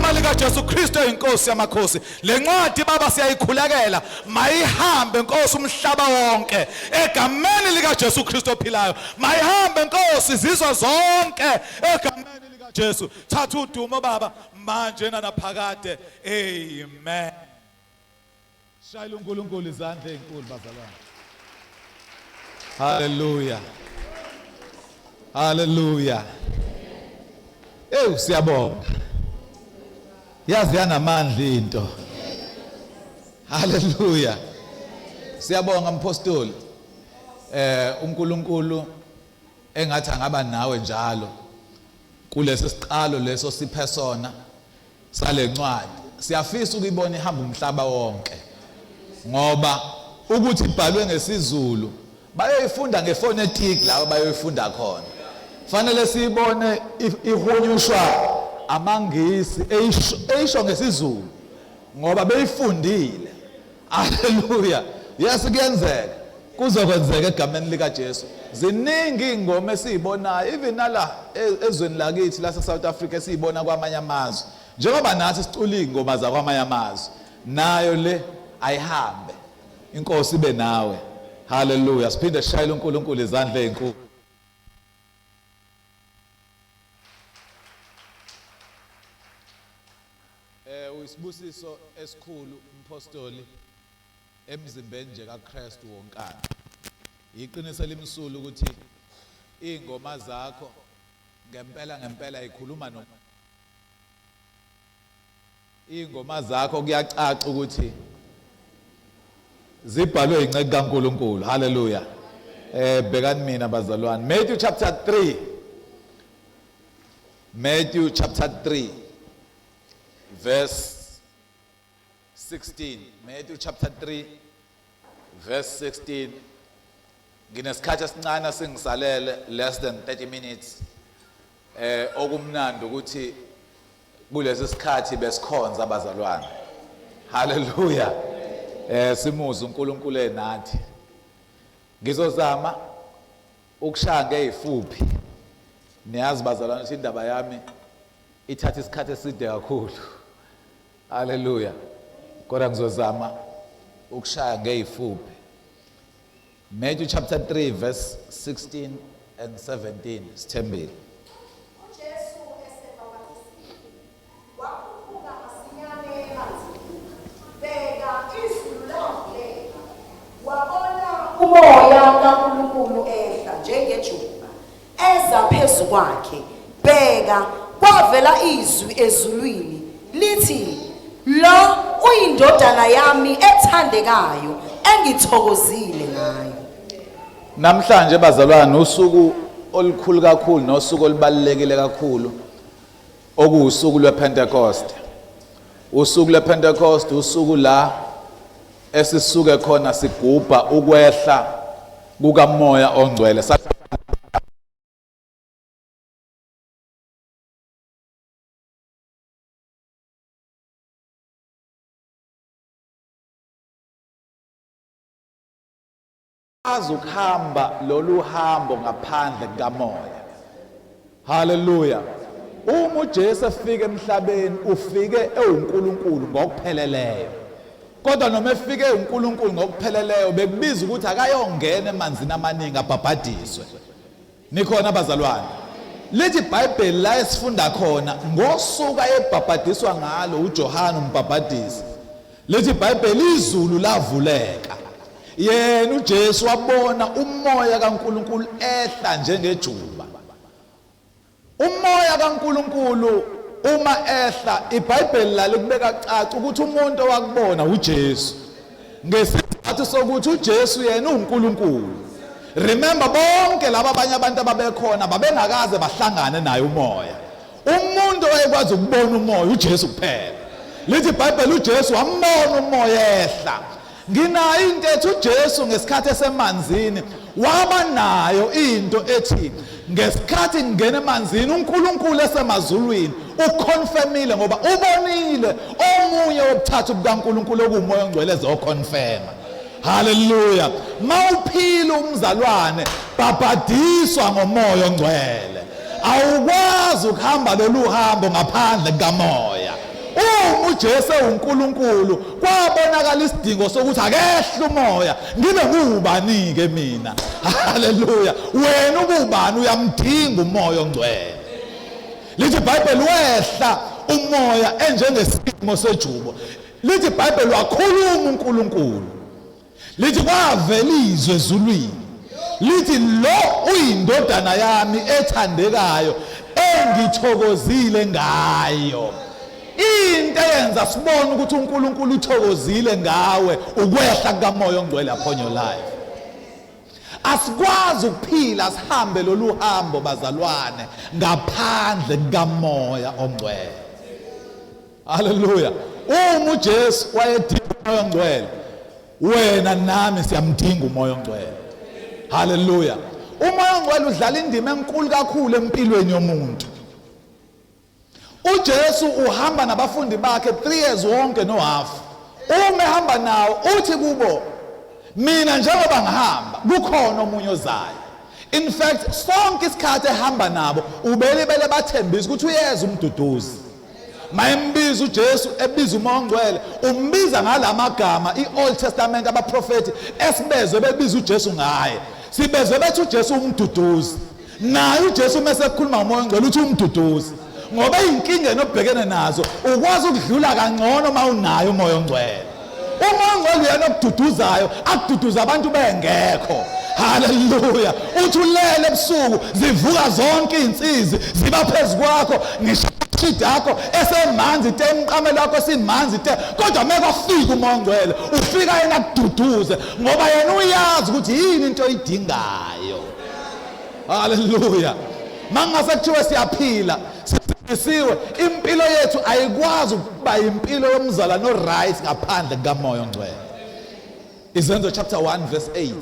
Ngegama likaJesu Kristu inkosi yamakhosi, lencwadi baba siyayikhulekela, mayihambe Nkosi umhlaba wonke egameni likaJesu Kristu ophilayo. Mayihambe Nkosi zizwe zonke egameni likaJesu. Thatha udumo baba manje nanaphakade. Amen. Shayela uNkulunkulu izandla ezinkulu bazalwane. Hallelujah. Hallelujah. Ewu siyabonga. Yazi yanamandla into. Hallelujah. Siyabonga mpostoli. UNkulunkulu engathi angaba nawe njalo kulesi siqalo leso siphe sona salencwadi. Siyafisa ukuyibona ihamba umhlaba wonke, ngoba ukuthi ibhalwe ngesiZulu bayoyifunda ngefonetiki laba bayoyifunda khona. Fanele siyibone ihunyushwa amaNgisi eyisho ngesiZulu ngoba beyifundile. Haleluya. Yes, kuyenzeka, kuzokwenzeka egameni likaJesu. Ziningi iy'ngoma esiyibonayo even nala ezweni lakithi lase South Africa, esiyibona kwamanye amazwe, njengoba nathi sicula iy'ngoma zakwamanye amazwe. Nayo le ayihambe, inkosi ibe nawe. Haleluya. Siphinde sishayele uNkulunkulu izandla ezinkulu. Uyisibusiso esikhulu umpostoli emzimbeni nje kaKristu wonkana. Iqiniso elimsulu ukuthi ingoma zakho ngempela ngempela ikhuluma no ingoma zakho kuyacaca ukuthi zibhalwe inceku kaNkuluNkulu. Haleluya. Bhekani mina bazalwane. Matthew chapter 3. Matthew chapter 3 verse 16. Matthew chapter 3 verse 16. Nginesikhathi esincane singisalele, less than 30 minutes. Okumnandi ukuthi kulesi sikhathi besikhonza abazalwane. Haleluya. Simuze uNkulunkulu enathi. Ngizozama ukushaya ngeyifuphi. Niyazi bazalwane ukuthi indaba yami ithatha isikhathi eside kakhulu. Haleluya. Kodwa ngizozama ukushaya ngeyifuphi. Matthew chapter 3 verse 16 and 17. Sithembile. UJesu esebhabhatisiwe wakhuphuka masinyane emanzini. Bheka, izulu lavuleka, wabona uMoya kaNkulunkulu ehla njengejuba, eza phezu kwakhe. Bheka, kwavela izwi ezulwini lithi, Lo uyindodana yami ethandekayo, engithokozile ngayo. Namhlanje bazalwane usuku olukhulu kakhulu nosuku olubalulekile kakhulu, okuwusuku lwePentecost. Usuku lwePentecost usuku la esisuke khona sigubha ukwehla kukaMoya oNgcwele. Azi ukuhamba lolu hambo ngaphandle kukaMoya. Haleluya. Uma uJesu efika emhlabeni ufike ewuNkulunkulu ngokupheleleyo. Kodwa noma efike ewuNkulunkulu ngokupheleleyo bekubiza ukuthi akayongena emanzini amaningi abhabhadiswe. Nikhona bazalwane? Lithi iBhayibheli la esifunda khona ngosuku ayebhabhadiswa ngalo uJohane umbhabhadisi. Lithi iBhayibheli izulu lavuleka. Yena uJesu wabona umoya kaNkulunkulu ehla njengejuba. Umoya kaNkulunkulu uma ehla, iBhayibheli lalikubeka caca ukuthi umuntu owakubona uJesu. Ngesizathu sokuthi uJesu yena uNkulunkulu. Remember, bonke laba abanye abantu ababekhona babengakaze bahlangane naye umoya. Umuntu owayekwazi ukubona umoya uJesu kuphela. Lithi iBhayibheli uJesu wambona umoya ehla. Nginayo into ethi uJesu ngesikhathi esemanzini waba nayo into ethi ngesikhathi ngingena emanzini uNkulunkulu esemazulwini uconfirmile, ngoba ubonile omunye wobuthathu bukaNkulunkulu okuwumoya ongcwele ezoconfirma. Haleluya. Mawuphila umzalwane, bhabhadiswa ngomoya ongcwele. Awukwazi ukuhamba lolu hambo ngaphandle kukamoya. Uma uJesu uNkulunkulu kwabonakala isidingo sokuthi akehle umoya, ngibe ngubani ke mina? Haleluya. Wena ububani? Uyamdinga umoya ongcwele. Lithi iBhayibheli wehla umoya enjengesimo sejubo. Lithi iBhayibheli wakhuluma uNkulunkulu. Lithi kwavela izwi ezulwini lithi, lo uyindodana yami ethandekayo engithokozile ngayo. Into eyenza sibone ukuthi uNkulunkulu uthokozile ngawe ukwehla kukaMoya oNgcwele upon your life. Asikwazi ukuphila sihambe lolu hambo, bazalwane, ngaphandle kukaMoya oNgcwele. Haleluya. Uma uJesu wayedinga uMoya oNgcwele, wena nami siyamdinga uMoya oNgcwele. Haleluya. UMoya oNgcwele udlala indima enkulu kakhulu empilweni yomuntu. UJesu uhamba nabafundi bakhe 3 years wonke no half. Uma ehamba nawo uthi kubo, mina njengoba ngihamba kukhona omunye ozayo. In fact, sonke isikhathi ehamba nabo ubelibele bathembisa ukuthi uyeza umduduzi. Mayembiza uJesu, ebiza uMoya oNgcwele, umbiza ngalamagama iOld Testament abaprofeti esibezwe bebiza uJesu ngaye. Sibezwe bethi uJesu umduduzi. Naye uJesu uma esekhuluma ngoMoya oNgcwele uthi umduduzi. Ngoba izinkingeni obhekene nazo ukwazi ukudlula kangcono uma unayo uMoya oNgcwele. UMoya oNgcwele uyena okududuzayo, akududuza abantu bengekho. Haleluya. Uthi ulele ebusuku zivuka zonke izinsizi ziba phezu kwakho, ngisho ishidi yakho esemanzi te, umqamelo wakho simanzi te, kodwa mekafika uMoya oNgcwele ufika yena akududuze, ngoba yena uyazi ukuthi yini into oyidingayo. Haleluya. Mangase kuthiwe siyaphila, sisindisiwe, impilo yethu ayikwazi ukuba impilo yomzalwane no-right ngaphandle kukaMoya oNgcwele. Izenzo chapter 1 verse 8.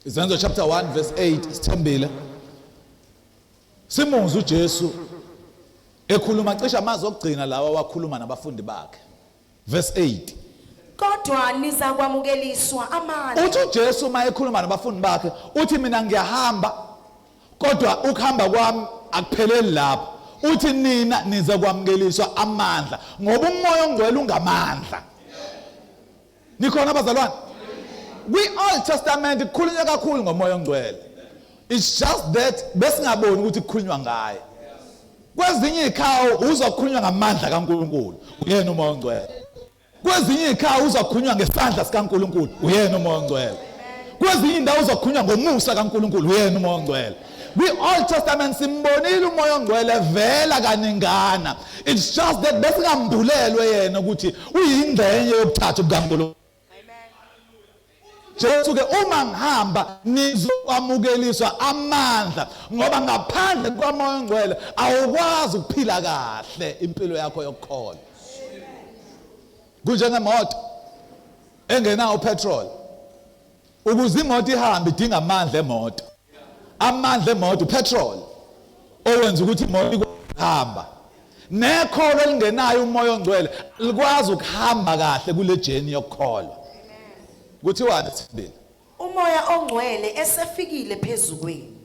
Izenzo chapter 1 verse 8, sithembile. Simuzwa uJesu ekhuluma cishe amazwi okugcina lawa wakhuluma nabafundi bakhe. Verse 8. Kodwa nizakwamukeliswa amandla. Uthi uJesu uma ekhuluma nabafundi bakhe, uthi mina ngiyahamba, kodwa ukuhamba kwami akupheleli lapho. Uthi nina nizakwamukeliswa amandla, ngoba uMoya oNgcwele ungamandla. Nikhona bazalwane? Kwi-Old Testament kukhulunywa kakhulu ngoMoya oNgcwele. It's just that besingaboni ukuthi kukhulunywa ngaye. Kwezinye izikhawu uzwa kukhulunywa ngamandla kaNkulunkulu, uyena uMoya oNgcwele. Kwezinye izikhawu uzwa kukhulunywa ngesandla sikaNkulunkulu, uyena uMoya oNgcwele. Kwezinye indawo uzwa kukhulunywa ngomusa kaNkulunkulu, uyena uMoya oNgcwele. Kwi-Old Testament simbonile uMoya oNgcwele vela kaningana. It's just that besingambulelwe yena ukuthi uyingxenye yobuthathu bukaNkulunkulu. Jesu ke, uma ngihamba nizokwamukeliswa amandla, ngoba ngaphandle kwaMoya oNgcwele awukwazi ukuphila kahle impilo yakho yokukholwa. Kunjengemoto engenawo petrol. Ukuze imoto ihambe idinga amandla emoto. Amandla emoto petrol owenza ukuthi imoto ikuhamba. Nekholo elingenayo uMoya oNgcwele likwazi ukuhamba kahle kule journey yokukholwa. Kuthiwani, sibili? UMoya oNgcwele esefikile phezu kwenu,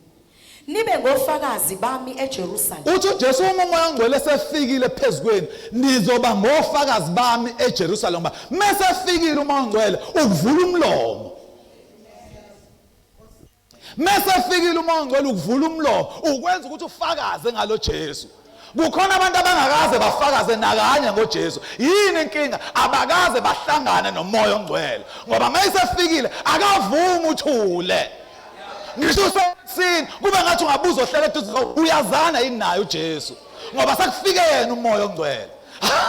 nibe ngofakazi bami eJerusalema. Uthi uJesu uma uMoya oNgcwele esefikile phezu kwenu nizoba ngofakazi bami eJerusalema. Mese fikile uMoya oNgcwele ukuvula umlomo. Mese fikile uMoya oNgcwele ukuvula umlomo, ukwenza ukuthi ufakaze ngalo Jesu. Kukhona abantu abangakaze bafakaze nakanye ngoJesu. Yini inkinga? Abakaze bahlangane noMoya oNgcwele, ngoba mayisefikile akavumi uthule. Ngisho usesini kube ngathi ungabuza ohlele eduze, uyazana yini naye uJesu, ngoba sekufike yena uMoya oNgcwele.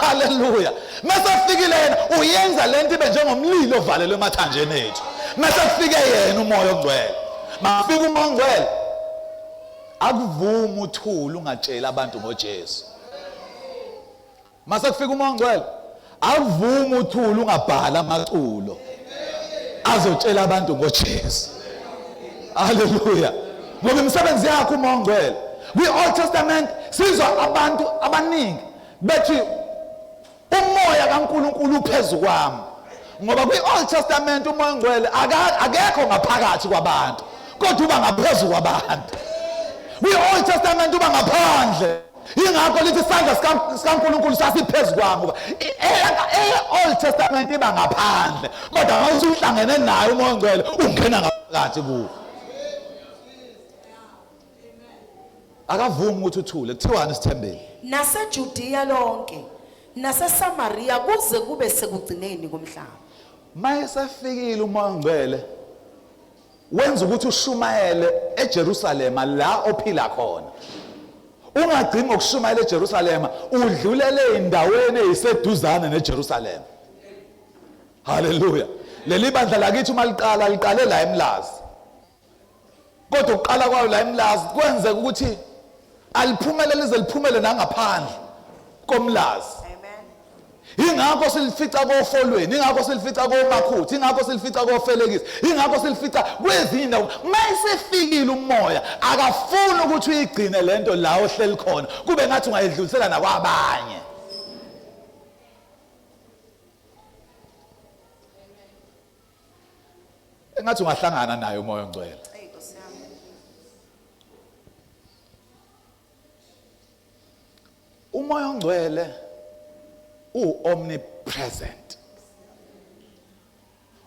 Haleluya. Mase kufikile yena uyenza lento ibe njengomlilo ovalelwe emathanjeni ethu. Mase kufike yena uMoya oNgcwele. Mafika uMoya oNgcwele akuvumi uthule ungatsheli abantu ngoJesu. Mase kufika uMoya oNgcwele akuvumi uthule ungabhala amaculo azotshela abantu ngoJesu. Haleluya. Ngoba imisebenzi yakho uMoya oNgcwele. Kwi-Old Testament sizwa abantu abaningi bethi umoya kaNkulunkulu uphezu kwami, ngoba kwi-Old Testament uMoya oNgcwele akekho ngaphakathi kwabantu, kodwa uba ngaphezu kwabantu. Kwi-Old Testament uba ngaphandle. Ingakho lithi isandla sikaNkulunkulu sasiphezu kwami, ngoba e-Old Testament iba ngaphandle, kodwa uma usuhlangene naye uMoya oNgcwele ungena ngaphakathi kuwo. Akavumi ukuthi uthule. Kuthiwani sithembile? NaseJudiya lonke naseSamaria kuze kube sekugcineni komhlaba. Mayesefikile uMoya oNgcwele wenza ukuthi ushumayele eJerusalema la ophila khona. Ungagcini ngokushumayela eJerusalema, udlulele endaweni eyiseduzane neJerusalema. Haleluya. Leli bandla lakithi uma liqala, liqale la eMlazi. Kodwa ukuqala kwayo la eMlazi kwenzeka ukuthi aliphumele lize liphumele nangaphandle koMlazi. Ingakho silifica koFolweni, ingakho silifica koMakhuthi, ingakho silifica koFelekisi, ingakho silifica kwezinye indawo. Mayesefikile umoya akafuni ukuthi uyigcine lento la ohleli khona, kube ngathi ungayidlulisela nakwabanye. Engathi ungahlangana naye uMoya oNgcwele. UMoya oNgcwele u-omnipresent.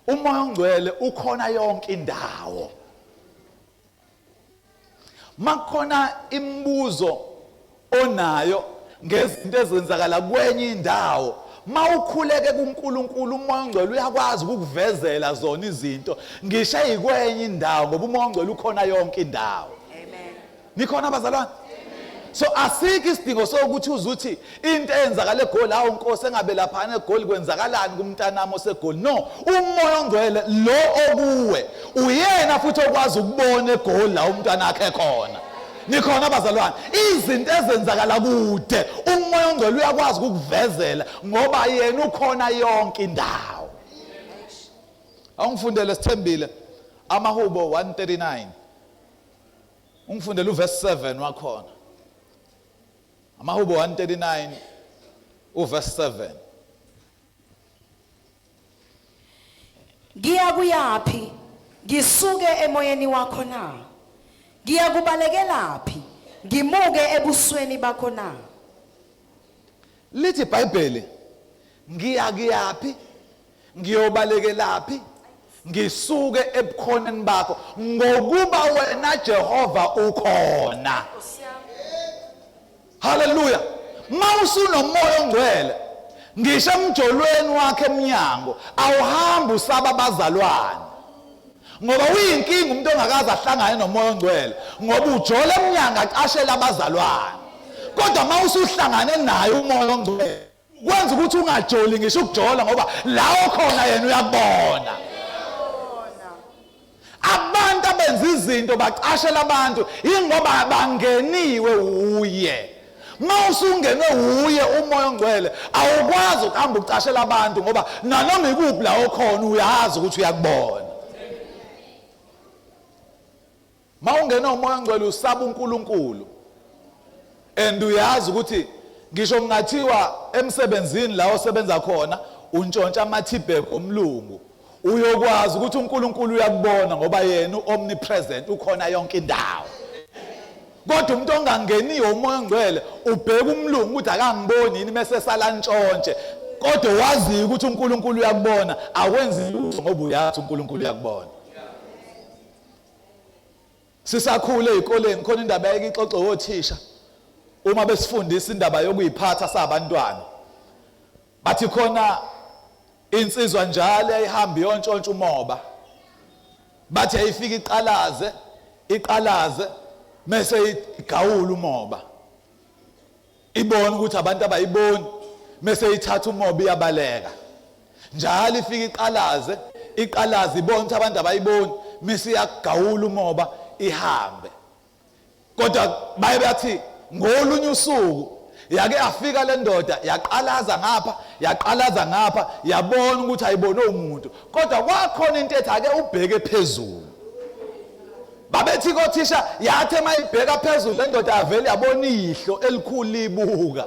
UMoya oNgcwele ukhona yonke indawo. Makukhona imibuzo onayo ngezinto ezenzakala kwenye indawo, mawukhuleke kuNkulunkulu uMoya oNgcwele uyakwazi ukukuvezela zona izinto ngisho eyikwenye indawo, ngoba uMoya oNgcwele ukhona yonke indawo. Amen. Nikhona bazalwane? So asikho isidingo sokuthi uzuthi into eyenzakala eGoli, hawu Nkosi engabe laphana eGoli kwenzakalani kumntanami oseGoli. No, uMoya oNgcwele lo okuwe uyena futhi okwazi ukubona eGoli la umntwana wakhe ekhona. Nikhona bazalwane? Izinto ezenzakala kude uMoya oNgcwele uyakwazi ukukuvezela ngoba yena ukhona yonke indawo. Awungifundele sithembile amahubo 139. Ungifundele uverse 7 wakhona. Amahubo 139 uverse 7. Ngiyakuyaphi ngisuke emoyeni wakho na? Ngiyakubalekelaphi ngimuke ebusweni bakho na? Lithi iBhayibheli, ngiyakuyaphi ngiyobalekelaphi ngisuke ebukhoneni bakho, ngokuba wena Jehova ukhona. Haleluya. Mawusunomoya ongcwele ngisho emjolweni wakhe emnyango awuhambi usaba abazalwane, ngoba uyinkinga umuntu ongakaze ahlangane nomoya ongcwele, ngoba ujola emnyango acashele abazalwane. Kodwa mawusuhlangane naye umoya ongcwele kwenza ukuthi ungajoli ngisho ukujola, ngoba la okhona yena uyakubona. Abantu abenza izinto bacashela abantu ingoba bangeniwe uye. Mawusungenwe uye umoya ongcwele awukwazi ukuhamba ucashela abantu, ngoba nanoma ikuphi la okhona uyazi ukuthi uyakubona. Mawungena umoya ongcwele usaba uNkulunkulu, and uyazi ukuthi ngisho kungathiwa emsebenzini la osebenza khona untshontsha amathibhek omlungu, uyokwazi ukuthi uNkulunkulu uyakubona, ngoba yena u-omnipresent, ukhona yonke indawo. Kodwa umuntu ongangeniwe umoya ongcwele ubheka umlungu ukuthi akangiboni yini mese sala ntshontshe, kodwa wazi ukuthi uNkulunkulu uyakubona, awenzi lutho ngoba uyazi uNkulunkulu uyakubona. Sisakhula ezikoleni khona indaba yayike ixoxwe othisha uma besifundisa indaba yokuyiphatha sabantwana. Bathi khona insizwa njalo yayihamba iyontshontsha umoba. Bathi yayifika iqalaze, iqalaze mese igawula umoba. Ibona ukuthi abantu abayiboni mese ithatha umoba iyabaleka. Njalo ifika iqalaze, iqalaze ibona ukuthi abantu abayiboni mese iyagawula umoba ihambe. Kodwa baye bathi ngolunye usuku yake afika le ndoda yaqalaza ngapha, yaqalaza ngapha, yabona ukuthi ayibone umuntu, kodwa kwakhona into ethi ake ubheke phezulu. Babethi kothisha yathi mayibheka phezulu le ndoda yavele yabona ihlo elikhulu libuka.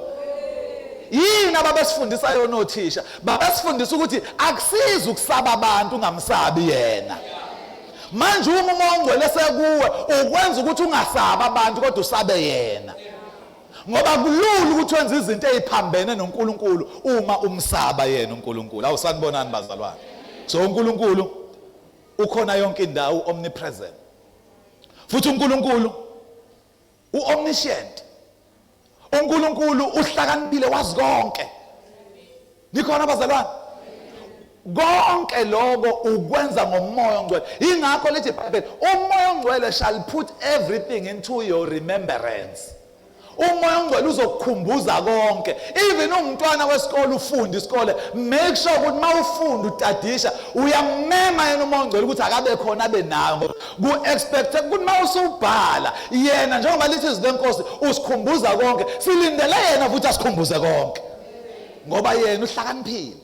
Yini ababesifundisa yona othisha? Babesifundisa ukuthi akusizi ukusaba abantu ungamsabi yena. Manje uma uMoya oNgcwele sekuwe ukwenza ukuthi ungasabi abantu kodwa usabe yena. Ngoba kulula ukuthi wenze izinto eziphambene noNkulunkulu uma umsaba yena uNkulunkulu. Awusanibonani bazalwane. So uNkulunkulu ukhona yonke indawo, omnipresent. Futhi uNkulunkulu uomniscient. uNkulunkulu uhlakaniphile, wazi konke. Nikhona bazalwane? Konke lokho ukwenza ngoMoya oNgcwele. Ingakho lithi iBhayibheli, uMoya oNgcwele shall put everything into your remembrance. UMoya oNgcwele uzokukhumbuza konke. Even ungumntwana wesikole, ufunda isikole, make sure ukuthi mawufunda utadisha, uyamema yena uMoya oNgcwele ukuthi akabe khona, abe nayo, ngoba ku-expect ukuthi mawusubhala yena, njengoba lithi izwi leNkosi usikhumbuza konke, silindele yena futhi asikhumbuze konke, ngoba yena uhlakaniphile.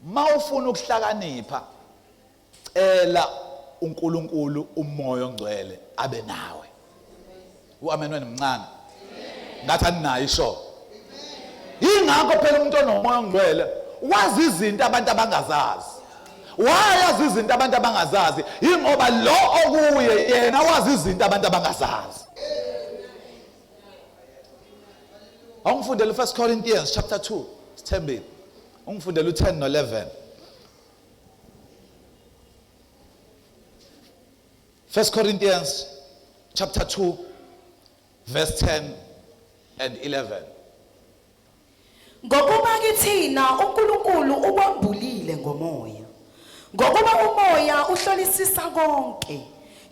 Mawufuna ukuhlakanipha, cela uNkulunkulu uMoya oNgcwele abe nawe. Uamen wena mncane, ngathi aninayo isho. Ingakho phela umuntu onoMoya oNgcwele wazi izinto abantu abangazazi. Wayazi izinto abantu abangazazi, ingoba lo okuye yena wazi izinto abantu abangazazi. Awungifundele 1 Corinthians chapter 2, sithembile. Ungifundele u10 no11. 1 Corinthians chapter 2 verse 10 and 11. Ngokuba kithina uNkulunkulu ukwambulile ngoMoya. Ngokuba uMoya uhlolisisa konke,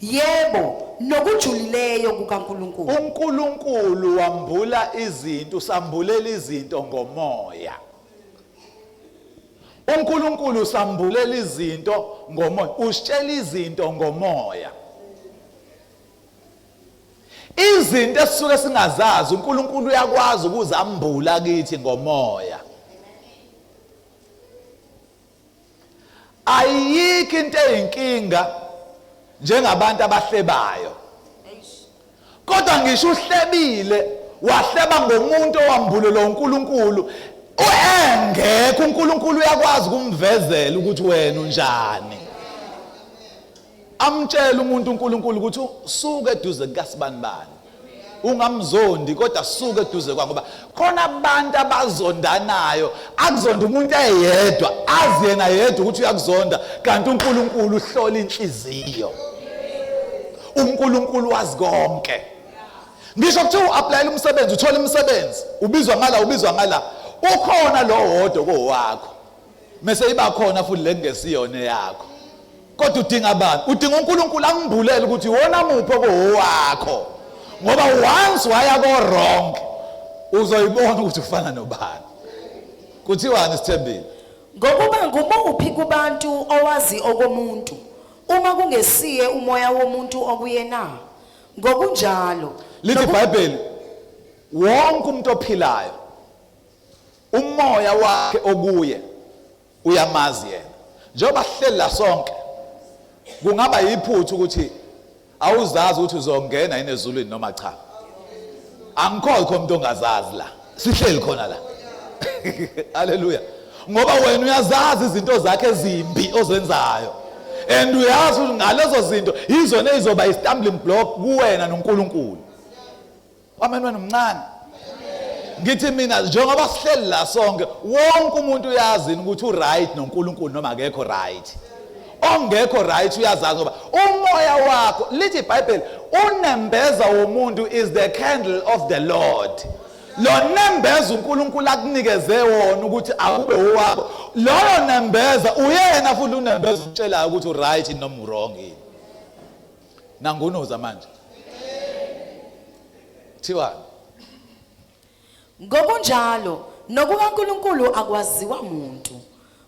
yebo, nokujulileyo kukaNkulunkulu. UNkulunkulu wambula izinto, usambulela izinto ngoMoya. uNkulunkulu usambulela izinto ngoMoya, usitshela izinto ngoMoya. Izinto esisuke singazazi uNkulunkulu uyakwazi ukuzambula kithi ngoMoya. Ayikho into eyinkinga njengabantu abahlebayo. Kodwa ngisho uhlebile, wahleba ngomuntu owambulelwa uNkulunkulu, engekho, uNkulunkulu uyakwazi ukumvezela ukuthi wena unjani. Amtshela umuntu uNkulunkulu ukuthi suke eduze kukasibanibani, ungamzondi, kodwa suke eduze kwa, ngoba khona abantu abazondanayo. Akuzonda umuntu eyedwa, azi yena yedwa ukuthi uyakuzonda, kanti uNkulunkulu uhlola inhliziyo. UNkulunkulu wazi konke. Ngisho kuthiwa u-applyela umsebenzi, uthola umsebenzi, ubizwa ngala, ubizwa ngala, ukhona lo wodwa kowakho, mese iba khona futhi lengesiyona yakho. Kodwa udinga abantu, udinga uNkulunkulu akumbulele ukuthi wona muphi okowakho, ngoba once waya ko wrong uzoyibona ukuthi ufana nobani. Kuthiwani, sithembile? Ngokuba ngumuphi kubantu owazi okomuntu, uma kungesiye umoya womuntu okuye na? Ngokunjalo lithi iBhayibheli, wonke umuntu ophilayo, umoya wakhe okuye uyamazi yena. Njengoba sihleli la sonke, kungaba yiphutha ukuthi awuzazi ukuthi uzongena yini ezulwini noma cha. Angikho umuntu ongazazi la, sihleli khona la. Haleluya. Ngoba wena uyazazi izinto zakhe ezimbi ozenzayo, and uyazi ukuthi ngalezo zinto yizona ezizoba i-stumbling block kuwena noNkulunkulu. Amen wena umncane. Ngithi mina, njengoba sihleli la sonke, wonke umuntu uyazi ukuthi uright noNkulunkulu noma akekho right. Ongekho right uyazazi, ngoba umoya wakho, lithi iBhayibheli, unembeza womuntu is the candle of the Lord. Lo nembeza uNkulunkulu akunikeze wona ukuthi akube owakho, loyo nembeza uyena futhi unembeza utshelayo ukuthi uright noma wrong yini. Nangunuza manje, thiwa Ngokunjalo nokukaNkulunkulu akwaziwa muntu,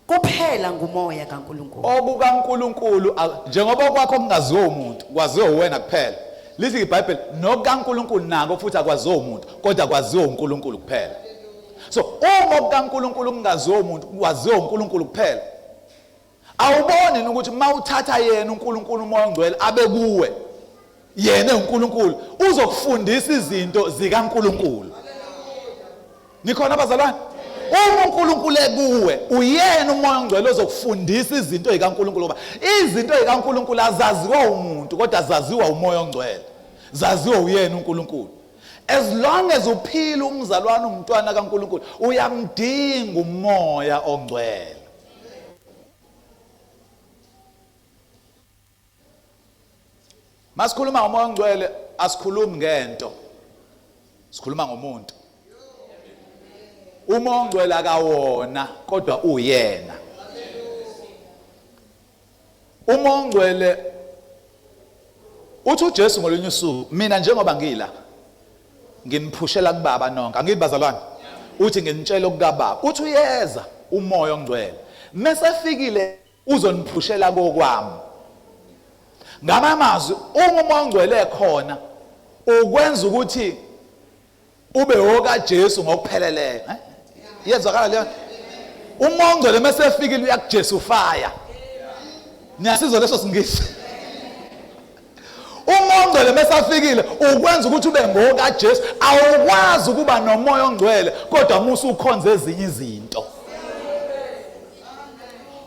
kuphela nguMoya kaNkulunkulu. OkukaNkulunkulu njengoba kwakho kungaziwa umuntu, kwaziwa uwena kuphela, lithi iBhayibheli nokukaNkulunkulu nako futhi akwaziwa umuntu, kodwa kwaziwa uNkulunkulu kuphela. So uma okukaNkulunkulu kungaziwa umuntu, kwaziwa uNkulunkulu kuphela, awuboni ukuthi mawuthatha yena uNkulunkulu uMoya oNgcwele abe kuwe, yena uNkulunkulu uzokufundisa izinto zikaNkulunkulu. Nikhona abazalwane? Uma uNkulunkulu ekuwe, uyena uMoya oNgcwele ozokufundisa izinto zikaNkulunkulu, ngoba izinto zikaNkulunkulu azaziwa umuntu, kodwa zaziwa uMoya oNgcwele. Zaziwa uyena uNkulunkulu. As long as uphila umzalwane umntwana kaNkulunkulu, uyamdinga uMoya oNgcwele. Masikhuluma ngoMoya oNgcwele asikhulumi ngento. Sikhuluma ngomuntu. UMoya oNgcwele akawona kodwa uyena. UMoya oNgcwele uthi uJesu ngolunye usuku, mina njengoba ngila nginiphushela kubaba nonke, angithi bazalwane, uthi nginitshela okukababa, uthi uyeza uMoya oNgcwele, mesefikile uzoniphushela kokwami. Ngamamazwi, uma uMoya oNgcwele ekhona ukwenza ukuthi ube wokaJesu ngokupheleleyo. Iyezwakala leyo? UMoya oNgcwele mesefikile uyakuJesu fire. Niyasizwa leso singisi? UMoya oNgcwele mesafikile ukwenza ukuthi ube ngokaJesu. Awukwazi ukuba noMoya oNgcwele kodwa musu ukhonza ezinye izinto.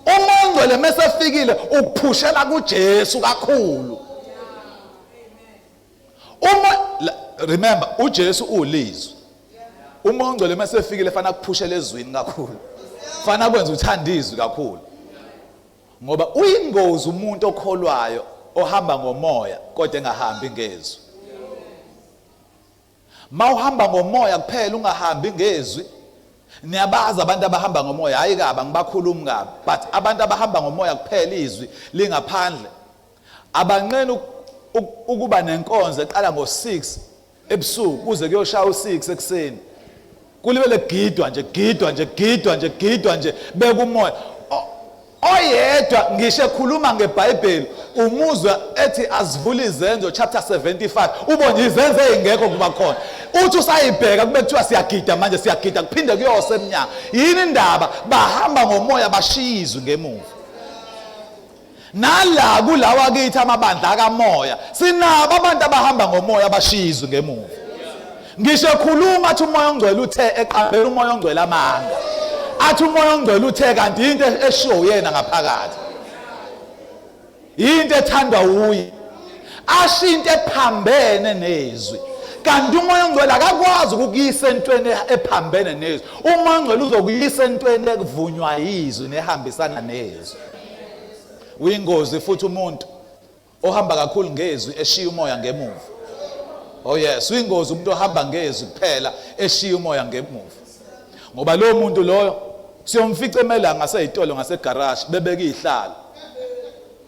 UMoya oNgcwele mesefikile ukuphushela kuJesu kakhulu. Uma remember uJesu ulizwi. UMoya oNgcwele mesefikile fana kuphushela ezwini kakhulu. Fana kwenza uthanda izwi kakhulu. Ngoba uyingozi umuntu okholwayo ohamba ngomoya kodwa engahambi ngezwi. Mawuhamba ngomoya kuphela ungahambi ngezwi. Niyabazi abantu abahamba ngomoya, hayi kabi angibakhulumi kabi, but abantu abahamba ngomoya kuphela izwi lingaphandle. Abanqeni ukuba nenkonzo eqala ngo-6 ebusuku kuze kuyoshaya u-6 ekuseni. Kulibele kugidwa nje, kugidwa nje, kugidwa nje, kugidwa nje, bekumoya. Oyedwa ngisho ekhuluma ngeBhayibheli umuzwa ethi azivule izenzo chapter 75, ubone izenzo ezingekho kuba khona. Uthi usayibheka kube kuthiwa siyagida manje, siyagida kuphinde kuyose emnyango. Yini indaba? Bahamba ngomoya bashiya izwi ngemuva. Nala kulawa kithi amabandla akamoya sinabo abantu abahamba ngomoya bashiya izwi ngemuva. Ngisho ekhuluma athi uMoya oNgcwele uthe, eqambela uMoya oNgcwele amanga, athi uMoya oNgcwele uthe, kanti into eshiwo uyena ngaphakathi, into ethandwa uye, asho into ephambene nezwi. Kanti uMoya oNgcwele akakwazi ukukuyisa entweni ephambene nezwi. UMoya oNgcwele uzokuyisa entweni ekuvunywa yizwi nehambisana nezwi. Uyingozi futhi umuntu ohamba kakhulu ngezwi eshiya umoya ngemuva. Oh yes, uyingozi umuntu ohamba ngezwi kuphela eshiya umoya ngemuva. Ngoba lo muntu loyo siyomfica emelanga ngaseyitolo ngasegaraji bebeka izihlalo.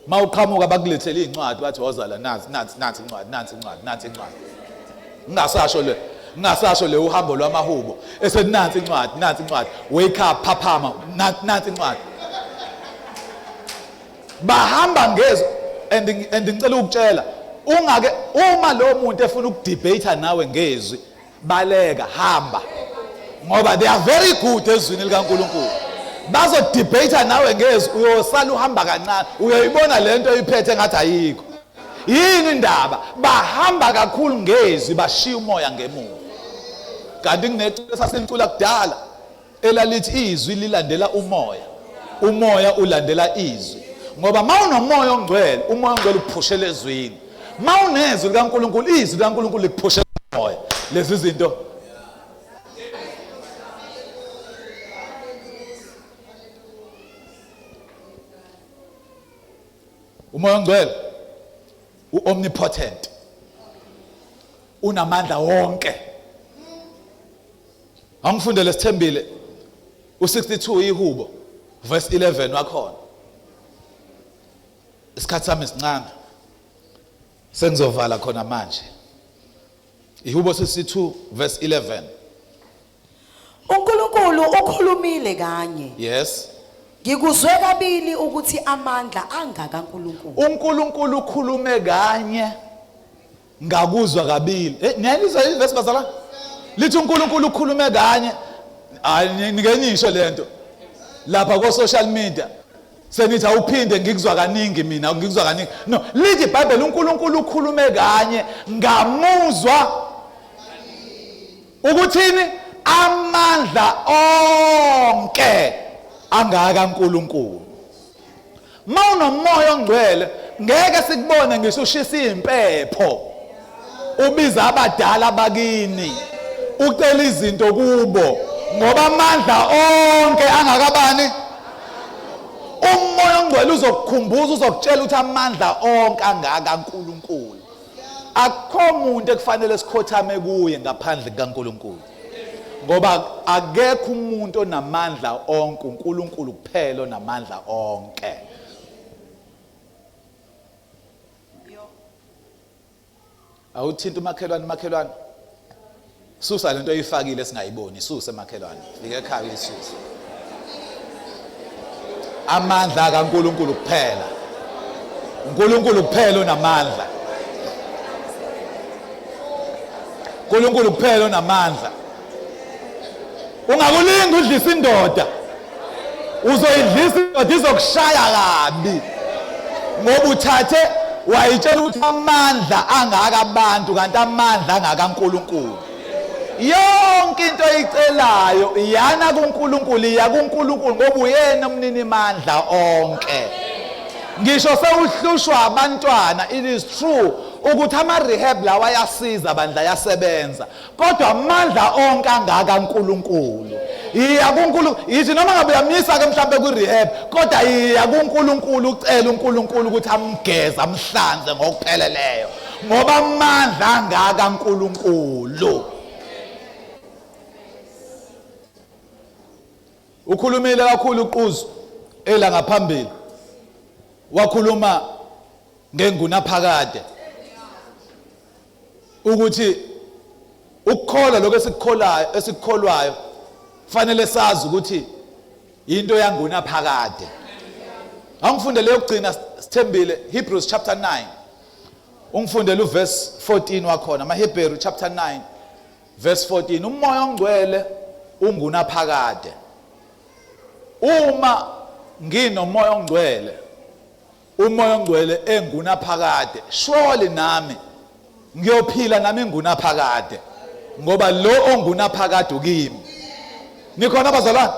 Mawuqhamuka bakulethele incwadi bathi wozala nansi nansi nansi incwadi nansi incwadi nansi incwadi. Ngingasasho le ngingasasho le uhambo lwamahubo esethi nansi incwadi nansi incwadi, wake up, phaphama, nansi incwadi. Bahamba ngezwi. And ngicela ukutshela, ungake uma lo muntu efuna ukudebate nawe ngezwi, baleka, hamba, ngoba they are very good ezwini likaNkulunkulu. Bazodebate nawe ngezwi, uyosala uhamba kancane, uyoyibona lento oyiphethe ngathi ayikho. Yini indaba? Bahamba kakhulu ngezwi bashiya umoya ngemuva. Kanti kuneculo esasilicula kudala elalithi izwi lilandela umoya, umoya ulandela izwi. Ngoba mawunomoya ongcwele, umoya ongcwele ukuphushela ezwini. Mawunezwi likaNkulunkulu, izwi likaNkulunkulu likuphushela umoya. Lezi zinto umoya ongcwele uomnipotent, unamandla wonke. Angifundele sithembile u62 ihubo verse 11 wakhona. Isikhathi sami sincane, sengizovala khona manje. Ihubo 62 verse 11. uNkulunkulu ukhulumile kanye. Yes. Ngikuzwe kabili ukuthi amandla angakaNkulunkulu. uNkulunkulu ukhulume kanye, ngakuzwa kabili. Eh, niyalizwa ivesi bazalwane? Lithi uNkulunkulu ukhulume kanye. Hayi, nike nisho lento lapha ko social media, senithi awuphinde, ngikuzwa kaningi mina, ngikuzwa kaningi. No, lithi iBhayibheli uNkulunkulu ukhulume kanye, ngamuzwa ukuthini? Amandla onke angaka uNkulunkulu. Mawunomoya ongcwele ngeke sikubone ngisho ushisa impepho. Ubiza abadala bakini, ucela izinto kubo, ngoba amandla onke angakabani. Umoya ongcwele uzokukhumbuza, uzokutshela ukuthi amandla onke angaka kaNkulunkulu. Akukho muntu ekufanele sikhothame kuye ngaphandle kukaNkulunkulu, ngoba akekho umuntu onamandla onke, uNkulunkulu kuphela onamandla onke. Awuthinta umakhelwane, makhelwane, susa lento oyifakile singayiboni, suse makhelwane, fike ekhaya uyisuse. Amandla kaNkulunkulu kuphela, uNkulunkulu kuphela onamandla, uNkulunkulu kuphela onamandla. Ungakulingi udlisa indoda, uzoyidlisa indoda izokushaya kabi, ngoba uthathe wayitshela ukuthi amandla angaka abantu, kanti amandla angakaNkulunkulu. Yonke into oyicelayo iyana kuNkulunkulu, iya kuNkulunkulu, ngoba uyena umnini mandla onke. Ngisho sewuhlushwa abantwana, it is true ukuthi ama rehab lawa ayasiza bandla, ayasebenza, kodwa amandla onke angaka uNkulunkulu. Iya kuNkulunkulu, yithi noma ngabe uyamyisa ke mhlawumbe ku rehab, kodwa iya kuNkulunkulu, ucela uNkulunkulu ukuthi amgeze, amhlanze ngokupheleleyo, ngoba amandla angaka uNkulunkulu. Ukhulumile kakhulu uQuzu ela ngaphambili, wakhuluma ngengunaphakade, ukuthi ukukholwa lokho esikukholayo, esikukholwayo, fanele sazi ukuthi into yangunaphakade. Angifundele yokugcina, sithembile, Hebrews chapter 9, ungifundele uverse 14 wakhona, amaHebheru chapter 9 verse 14. Umoya ongcwele ungunaphakade. Uma nginomoya ongcwele, umoya ongcwele engunaphakade, surely nami ngiyophila nami engunaphakade, ngoba lo ongunaphakade ukimi. Nikhona bazalwane?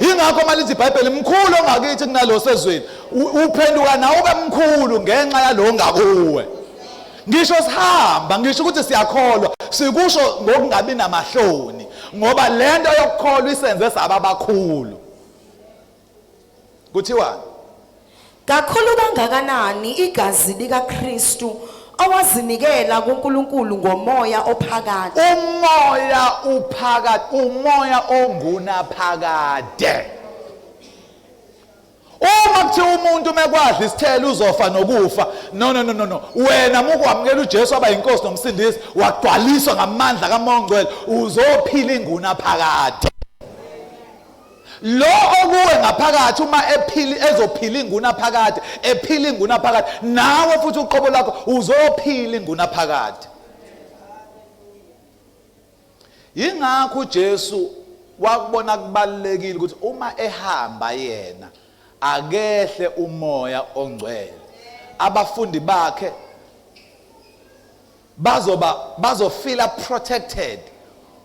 Yingakho uma lithi iBhayibheli, mkhulu ongakithi kunalo sezweni, uphenduka nawe ube mkhulu ngenxa yalo ongakuwe. Ngisho sihamba, ngisho ukuthi siyakholwa, sikusho ngokungabi namahloni, ngoba lento yokukholwa isenze saba abakhulu. Kuthiwani? Kakhulu kangakanani igazi likaKristu owazinikela kuNkulunkulu ngomoya ophakade. Umoya uphakade, umoya ongunaphakade. Uma kuthiwa umuntu mekwadla isithelo uzofa nokufa, no no no no no, wena mukwamukela uJesu aba yinkosi nomsindisi, wagcwaliswa ngamandla kaMoya oNgcwele, uzophila ingunaphakade. Lo okuwe ngaphakathi uma ephili ezophila ingunaphakade, ephila ingunaphakade, nawe futhi uqobo lwakho uzophila ingunaphakade. Yingakho uJesu wakubona kubalulekile ukuthi uma ehamba yena akehle umoya ongcwele, abafundi bakhe bazoba bazofila protected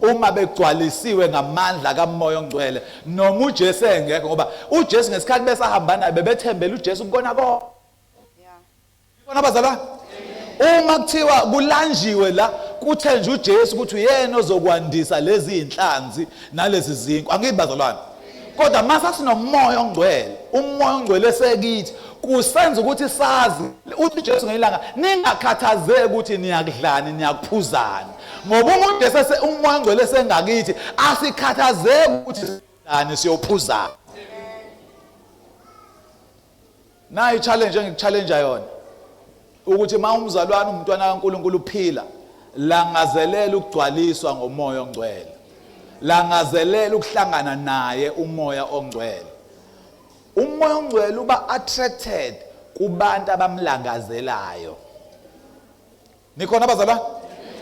uma begcwalisiwe ngamandla kaMoya oNgcwele, noma uJesu engekho, ngoba uJesu ngesikhathi besahamba naye bebethembela uJesu kukona konke. Bona bazalwane, uma kuthiwa kulanjiwe la, kuthenjwe uJesu ukuthi uyena ozokwandisa lezi inhlanzi nalezi zinkwa, angithi bazalwane? Kodwa mase sinomoya ongcwele, umoya ongcwele esekithi kusenza ukuthi sazi uthi uJesu ngelanga, ningakhathazeki ukuthi niyakudlani niyakuphuzani, ngoba uma uJesu umoya ongcwele esengakithi, asikhathazeki ukuthi sidlani siyophuzani. Nayi challenge engikuchallenge yona, ukuthi uma umzalwane umntwana kaNkulunkulu uphila, langazelela ukugcwaliswa ngomoya ongcwele, langazelela ukuhlangana naye umoya ongcwele. Umoya ongcwele uba attracted kubantu abamlangazelayo. Nikhona bazalwane?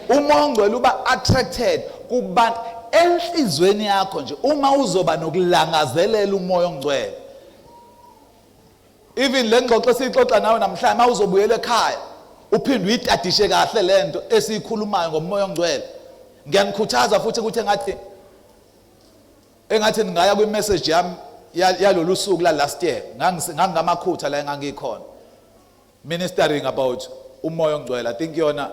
Umoya ongcwele uba attracted kubantu enhlizweni yakho nje, uma uzoba nokulangazelela umoya ongcwele. Even le ngxoxo esiyixoxa nawe namhlanje, uma uzobuyela ekhaya uphinde uyitadishe kahle lento esiyikhulumayo ngomoya ongcwele. Ngiyanikhuthaza futhi ukuthi engathi ningaya kwi-message yami yalolu suku la last year, ngangingamakhutha la engangikhona ministering about umoya ongcwele. I think yona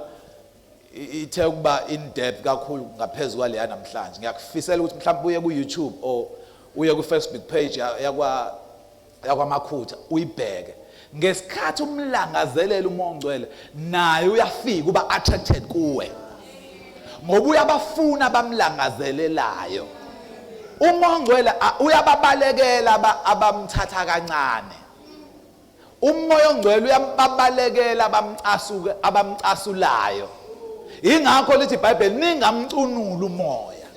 Ithe ukuba in depth kakhulu ngaphezulu kwaleya namhlanje. Ngiyakufisela ukuthi mhlawumbe uye ku YouTube or uye ku Facebook page yakwaMakhutha uyibheke. Ngesikhathi umlangazelela uMoya oNgcwele, naye uyafika, uba attracted kuwe, ngoba uyabafuna abamlangazelelayo. UMoya oNgcwele uyababalekela abamthatha kancane. UMoya oNgcwele uyababalekela abamcasuke, abamcasulayo. Ingakho lithi iBhayibheli, ningamcunuli umoya,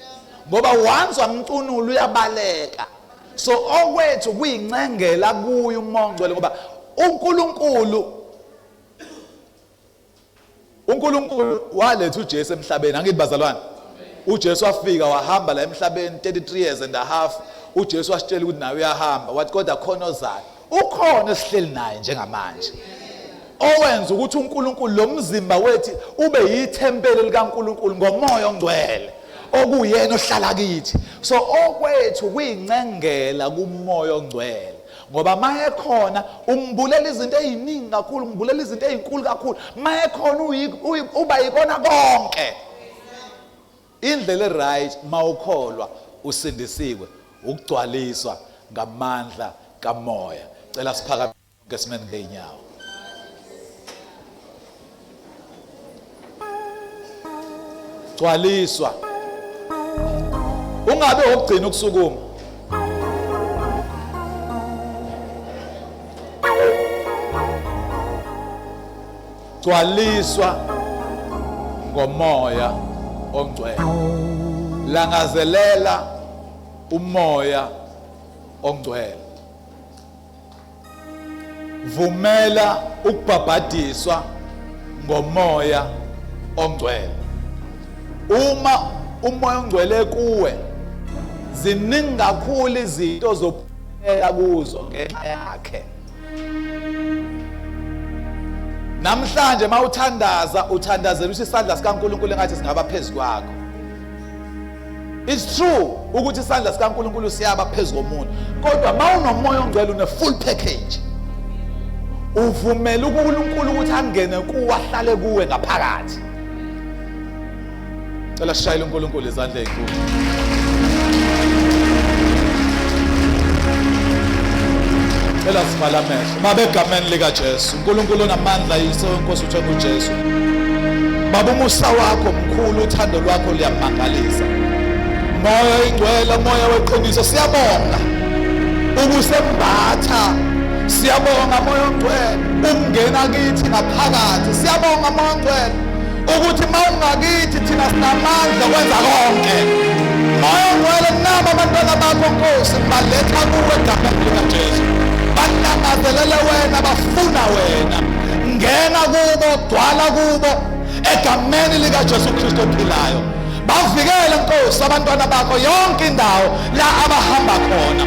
ngoba once wamcunula uyabaleka. So okwethu kuyincengela kuye uMoya oNgcwele, ngoba uNkulunkulu waletha uJesu emhlabeni. Angithi bazalwane, uJesu wafika wahamba la emhlabeni 33 years and a half. UJesu wasitshela ukuthi naye uyahamba, wathi kodwa khona ozayo, ukhona esihleli naye njengamanje, owenza ukuthi uNkulunkulu lo mzimba wethu ube yithempeli likaNkulunkulu ngoMoya oNgcwele, okuyena ohlala kithi. So okwethu kuyincengela kuMoya oNgcwele, ngoba mayekhona umbulela izinto eziningi kakhulu, umbulela izinto ezinkulu kakhulu. Mayekhona uba yikona konke. Indlela eright mawukholwa usindisiwe, ukugcwaliswa ngamandla kaMoya. Cela siphakame esimeni ngeenyawo. Gcwaliswa. Ungabe ukugcina ukusukuma. Gcwaliswa ngoMoya oNgcwele. Langazelela uMoya oNgcwele. Vumela ukubhabhadiswa ngoMoya oNgcwele. Uma uMoya oNgcwele kuwe, ziningi kakhulu izinto zokuphela kuzo ngenxa yakhe. Namhlanje mawuthandaza, uthandazela ukuthi isandla sikaNkulunkulu engathi singaba phezu kwakho. It's true ukuthi isandla sikaNkulunkulu siyaba phezu komuntu, kodwa mawunoMoya oNgcwele une full package. Uvumela uNkulunkulu ukuthi angene kuwe, ahlale kuwe ngaphakathi. Cela sishayele uNkulunkulu izandla ezinkulu. Cela sivala amehlo. Baba, egameni likaJesu, uNkulunkulu onamandla, Yise wenkosi uthenga uJesu. Baba, umusa wakho mkhulu, uthando lwakho luyamangalisa. Moya oyingcwele, moya weqiniso, siyabonga ukusembatha. Siyabonga Moya oNgcwele ukungena kithi ngaphakathi. Siyabonga Moya oNgcwele ukuthi mawungakithi thina sinamandla okwenza konke. Moya oNgcwele, naba abantwana bakho Nkosi, baletha kuwe egameni likaJesu. Balangazelele wena, bafuna wena. Ngena kubo, gcwala kubo egameni likaJesu Kristu ophilayo. Bavikele Nkosi abantwana bakho yonke indawo la abahamba khona.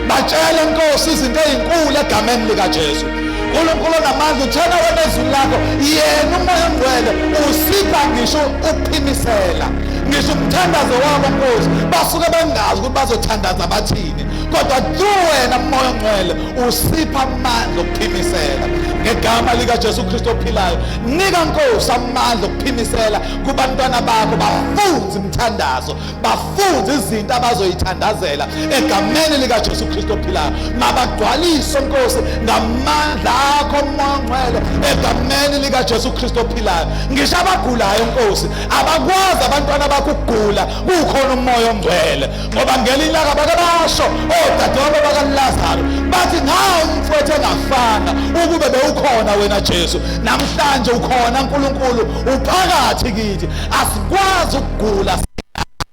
Batshele Nkosi izinto ezinkulu egameni likaJesu. uNkulunkulu onamandla, uthena wena ezwini lakho, yena uMoya oNgcwele usipha ngisho ukuphimisela, ngisho umthandazo wabo Nkosi, basuke bengazi ukuthi bazothandaza bathini, kodwa through wena Moya oNgcwele usipha amandla okuphimisela. Ngegama likaJesu Kristu ophilayo, nika Nkosi amandla okuphimisela kubantwana bakho, bafunze imithandazo, bafunze izinto abazoyithandazela egameni likaJesu Kristu ophilayo. Mabagcwaliswe Nkosi ngamandla akho Moya oNgcwele egameni likaJesu Kristu ophilayo. Ngisho abagulayo Nkosi, abakwazi abantwana bakho ukugula kukhona uMoya oNgcwele, ngoba ngelinye ilanga bake basho odadewabo bakaLazaro bathi, ngawo umfowethu engafanga ukube bewukhona wena Jesu. Namhlanje ukhona uNkulunkulu, uphakathi kithi, asikwazi ukugula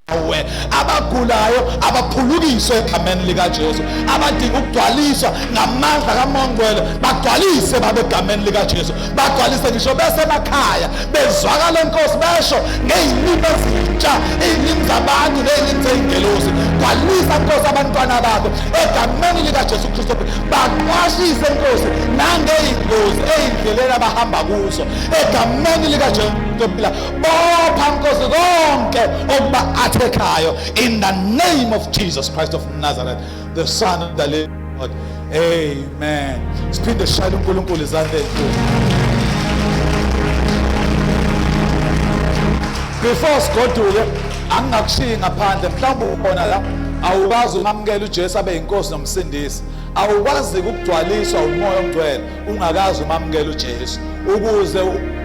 nawe. Abagulayo abaphulukiswe egameni likaJesu, abadinga ukugcwaliswa ngamandla kaMoya oNgcwele bagcwalise babe egameni likaJesu, bagcwalise ngisho besemakhaya, bezwakala Nkosi besho ngey'limi ezintsha, iy'limi zabantu ney'limi zey'ngelosi. Gcwalisa Nkosi abantwana bakho egameni likaJesu Kristu, baqwashise Nkosi nangey'ngozi ey'ndleleni abahamba kuzo egameni likaJesu. Bopha Nkosi konke okuba athekhayo in the name of Jesus Christ of Nazareth, the Son of the living God. Amen. Siphinde sishayele uNkulunkulu izandla ezinkulu. Before sigoduke, angingakushiyi ngaphandle. Mhlawumbe ubona la awukwazi ukumamukela uJesu abe yinkosi nomsindisi, awukwazi ukugcwaliswa uMoya oNgcwele ungakazi umamukela uJesu. Ukuze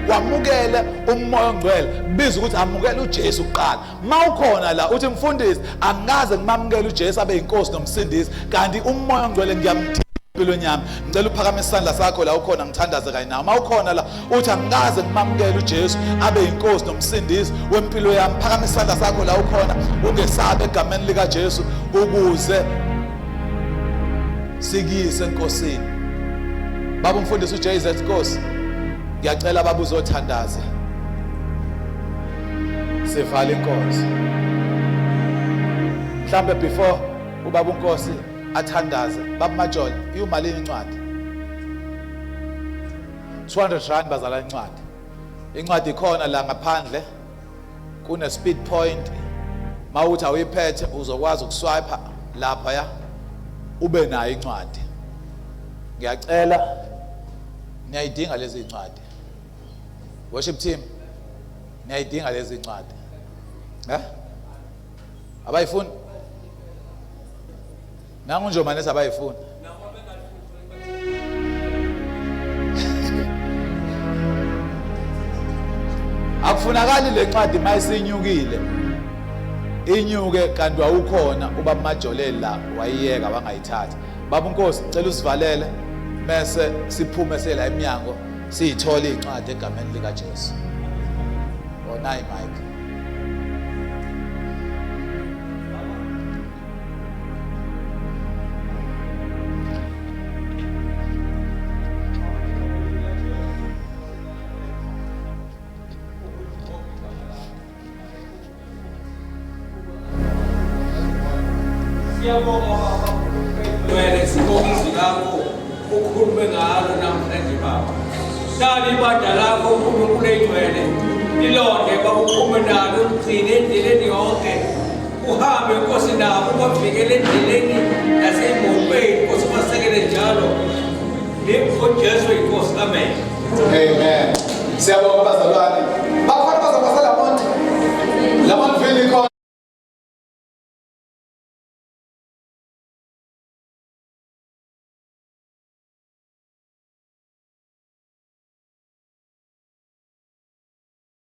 wamukele uMoya oNgcwele, biza ukuthi amukele uJesu kuqala. Mawukhona la uthi, mfundisi, angikaze ngimamukele uJesu abe yinkosi nomsindisi, kanti uMoya oNgcwele ngiyamdinga empilweni yami, ngicela uphakame isandla sakho la ukhona, ngithandaze kanye nawe. Mawukhona la uthi, angikaze ngimamukele uJesu abe yinkosi nomsindisi wempilo yami, phakama isandla sakho la ukhona, ungesabe, egameni likaJesu, ukuze sikuyise enkosini. Baba umfundisi uJZ Nkosi, ngiyacela baba uzothandaza, sivala inkonzo. Mhlambe before ubaba uNkosi athandaze, baba Majola, iwumalini incwadi? 200 rand bazala incwadi. Incwadi ikhona la ngaphandle, kune speed point, mawuthi awuyiphethe uzokwazi ukuswipe lapha ya ube nayo incwadi. Ngiyacela, niyayidinga lezi incwadi. Worship team, niyayidinga lezi incwadi, eh? Abayifuni nangu nje manesi, abayifuni. Akufunakali le ncwadi mayisinyukile, inyuke kanti wawukhona ubaba Majoleli la, wayiyeka wangayithatha. Baba uNkosi, cela usivalele, mese siphume sela eminyango siyithole incwadi egameni lika Jesu. Onayi Mike. Siyabonga baba Ngcwele, sibonga izwi lakho ukhulume ngalo namhlanje baba. Nali ibandla lakho uNkulunkulu engcwele. Lilonde baba, uphume nalo, uligcine endleleni yonke. Uhambe Nkosi nabo, ubavikele endleleni nasey'motweni Nkosi, ubasekele njalo. Jesu inkosi, amen. Amen. Siyabonga bazalwane.